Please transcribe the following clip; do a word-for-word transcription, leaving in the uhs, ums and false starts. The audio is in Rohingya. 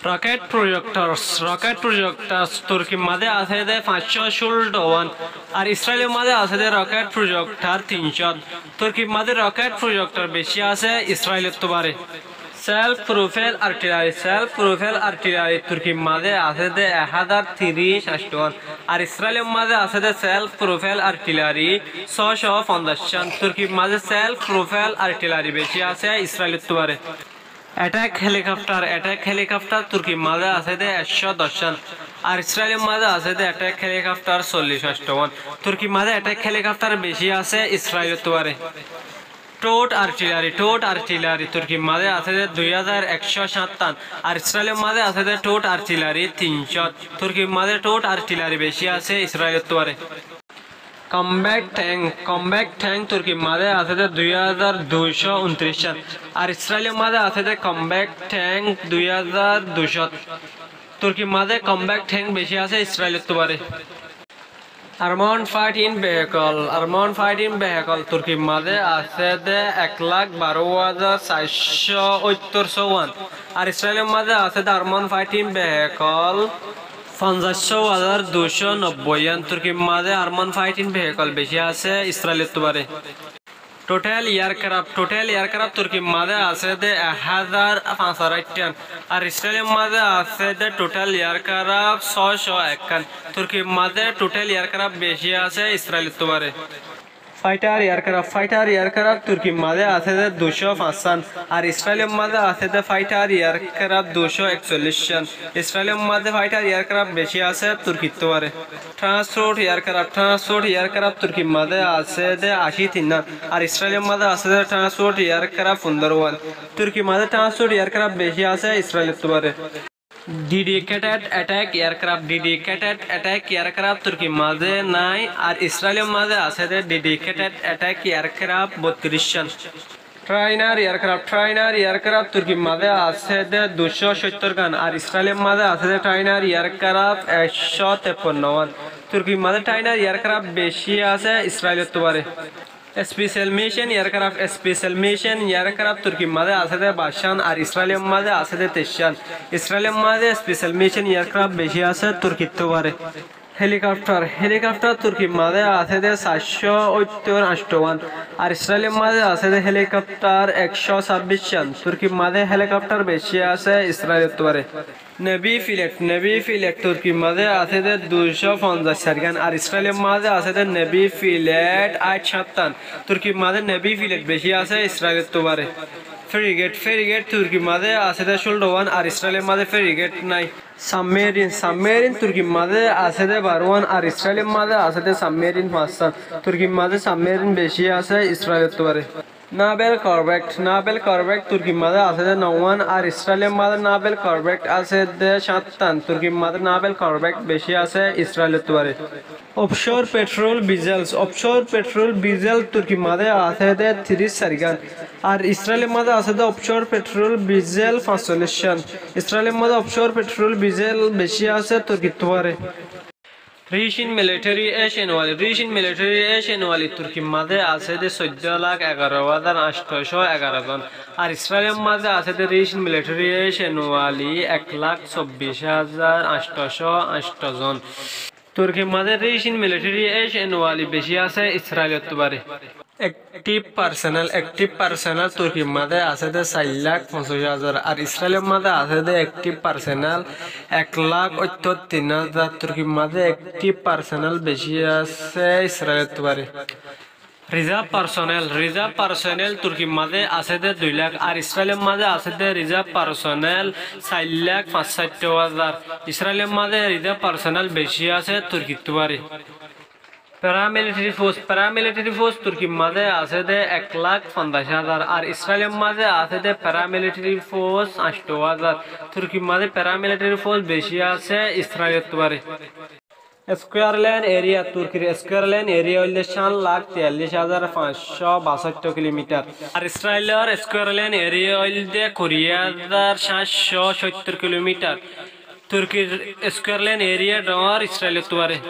Rocket projectors, rocket projectors, Turkir mazé asé dé fañs cót cúllowan, ar Israilor mazé asé dé rocket projector tin cót. Turkir mazé rocket projector beci asé Israilottu baré. Self propelled artillery, self propelled artillery, Turkir mazé asé dé ek házar tiríc añctowan, ar Israilor mazé asé dé self propelled artillery só cót fonzaic cán. Turkir mazé self propelled artillery beci asé Israilottu baré. Attack helicopter, attack helicopter, Turkir mazé asé dé ek cót doc cán, ar Israilor mazé asé dé attack helicopter sollic añctowan. Turkir mazé attack helicopter beci asé Israilottu baré. Towed artillery, towed artillery, Turkir mazé asé dé dui házar ek cót háñttán, ar Israilor mazé asé dé towed artillery tin cót. Turkir mazé towed artillery beci asé Israilottu baré. Combat tank, combat tank, Turkir mazé asé dé dui házar dui cót untiríc cán, ar Israilor mazé asé dé combat tank dui házar dui cót. Turkir mazé combat tank beci asé Israilottu baré. Armored fighting vehicle, armored fighting vehicle, Turkir mazé asé dé ek lak baró házar sair cót óttor cówan, ar Israilor mazé asé dé armored fighting vehicle fonzaic cót házar dui cót nobboi yán. Turkir mazé armored fighting vehicle beci asé Israilottu baré. Total aircraft, total aircraft, Turkir mazé asé dé ek házar fañs cót áittán, ar Israilor mazé asé dé total aircraft só cót ekkán. Turkir mazé total aircraft beci asé Israilottu baré. Fighter aircraft, fighter aircraft, Turkir mazé asé dé dui cót fañs cán, ar Israilor mazé asé dé fighter aircraft dui cót eksollic cán. Israilor mazé fighter aircraft beci asé Turkittu baré. Transport aircraft, transport aircraft, Turkir mazé asé dé ací tinnán, ar Israilor mazé asé dé transport aircraft fundórowan. Turkir mazé transport aircraft beci asé Israilottu baré. Dedicated attack aircraft, dedicated attack aircraft, Turkir mazé nái, ar Israilor mazé asé dé dedicated attack aircraft bottiríc cán. Trainer aircraft, trainer aircraft, Turkir mazé asé dé dui cót cóttor gán, ar Israilor mazé asé dé trainer aircraft ek cót teppanno wán. Turkir mazé trainer aircraft beci asé Israilottu baré. Special mission aircraft, special mission aircraft, Turkir mazé asé dé baic cán, ar Israilor mazé asé dé teic cán. Israilor mazé special mission aircraft beci asé Turkittu baré. Helicopter, helicopter, Turkir mazé asé dé sair cót óttor añcto wán, ar Israilor mazé asé dé helicopter ek cót sábbic cán. Turkir mazé helicopter beci asé Israilottu baré. Navy fleet, navy fleet, Turkir mazé asé dé dui cót fonzaic sair gán, ar Israilor mazé asé dé navy fleet áit háñttán. Turkir mazé navy fleet beci asé Israilottu baré. Frigate, frigate, Turkir mazé asé dé cúllowan, ar Israilor mazé frigate nái. Submarine, submarine, Turkir mazé asé dé baró wán, ar Israilor mazé asé dé submarine fañs cán. Turkir mazé submarine beci asé Israilottu baré. Naval corvette, naval corvette, Turkir mazé asé dé no wán, ar Israilor mazé naval corvette asé dé háñttán. Turkir mazé naval corvette beci asé Israilottu baré. Offshore patrol vessels, offshore patrol vessel, Turkir mazé asé dé tiríc sair gán, ar Israilor mazé asé dé offshore patrol vessel fañsollic cán. Israilor mazé offshore patrol vessel beci asé Turkittu baré. Russian military ace annually, Russian military ace annually, Turkir mazé asé dé soiddó lak egaró házar añcto cót egaró zon, ar Israilor mazé asé dé Russian military ace annually ek lak sobbic házar añcto cót añcto zon. Turkir mazé Russian military ace annually beci asé Israilottu baré. Active personnel, active personnel, Turkir mazé asé dé sair lak fonzaic házar, ar Israilor mazé asé dé active personnel ek lak óttor tin házar. Turkir mazé active personnel beci asé Israilottu baré. Reserve personnel, reserve personnel, Turkir mazé asé dé dui lak, ar Israilor mazé asé dé reserve personnel sair lak fañsáitto házar. Israilor mazé reserve personnel beci asé Turkittu baré. Paramilitary force, paramilitary force, Turkir mazé asé dé ek lak fonzaic házar, ar Israilor mazé asé dé paramilitary force añcto házar. Turkir mazé paramilitary force beci asé Israilottu baré. Square land area, Turkir square land area óilde cán lak tiyallic házar fañs cót baáitto kilometer, ar Israilor square land area óilde kuri házar háñt cót sóttor kilometer. Turkir square land area dhoóñr Israilottu baré.